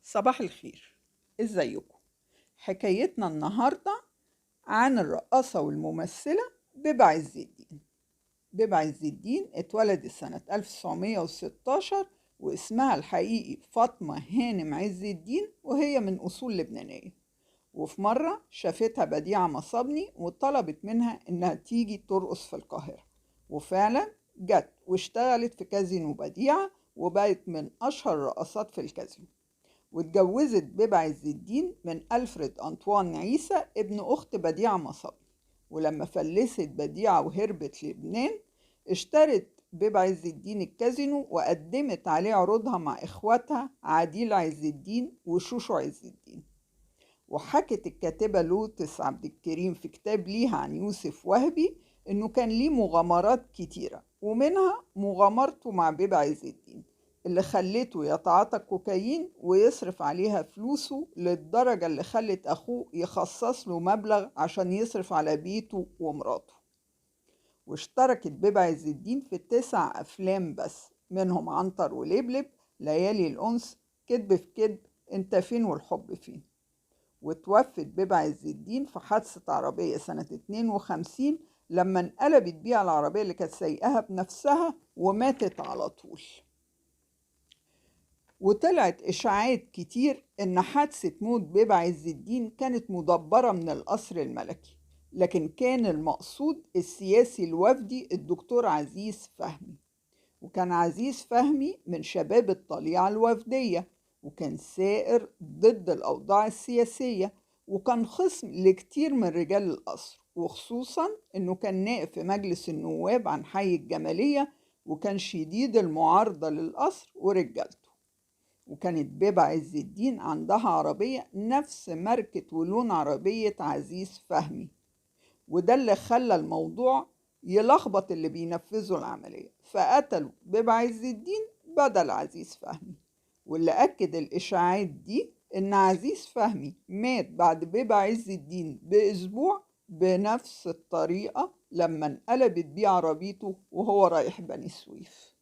صباح الخير، ازيكم؟ حكايتنا النهاردة عن الرقاصة والممثلة بيبة عز الدين. بيبة عز الدين اتولدت سنة 1916 واسمها الحقيقي فاطمة هانم عز الدين، وهي من أصول لبنانية. وفي مرة شافتها بديعة مصابني وطلبت منها إنها تيجي ترقص في القاهرة، وفعلا جت واشتغلت في كازينو بديعة وبقت من أشهر الرقصات في الكازينو. واتجوزت بيبة عز الدين من ألفريد أنطوان عيسى ابن أخت بديعة مصابني. ولما فلست بديعة وهربت لبنان اشترت بيبة عز الدين الكازينو وقدمت عليه عروضها مع إخواتها عديل عز الدين وشوشو عز الدين. وحكت الكاتبة لوتس عبد الكريم في كتاب ليها عن يوسف وهبي إنه كان ليه مغامرات كتيرة، ومنها مغامرته مع بيبة عز الدين اللي خلته يتعاطى كوكايين ويصرف عليها فلوسه للدرجة اللي خلت أخوه يخصص له مبلغ عشان يصرف على بيته ومراته. واشتركت بيبة عز الدين في 9 أفلام بس، منهم عنتر ولبلب، ليالي الأنس، كذب في كذب، انت فين والحب فين. وتوفت بيبة عز الدين في حادثة عربية سنة 52 لما انقلبت بيها العربية اللي كانت سايقاها بنفسها وماتت على طول. وطلعت إشاعات كتير إن حادثة موت بيبة عز الدين كانت مدبرة من القصر الملكي، لكن كان المقصود السياسي الوفدي الدكتور عزيز فهمي. وكان عزيز فهمي من شباب الطليعة الوفدية، وكان سائر ضد الأوضاع السياسية، وكان خصم لكتير من رجال القصر، وخصوصا إنه كان نائب في مجلس النواب عن حي الجمالية، وكان شديد المعارضة للقصر ورجالته. وكانت بيبة عز الدين عندها عربية نفس ماركة ولون عربية عزيز فهمي، وده اللي خلى الموضوع يلخبط اللي بينفذوا العملية، فقتلوا بيبة عز الدين بدل عزيز فهمي. واللي أكد الإشاعات دي إن عزيز فهمي مات بعد بيبة عز الدين بأسبوع بنفس الطريقة لما انقلبت بيه عربيته وهو رايح بني سويف.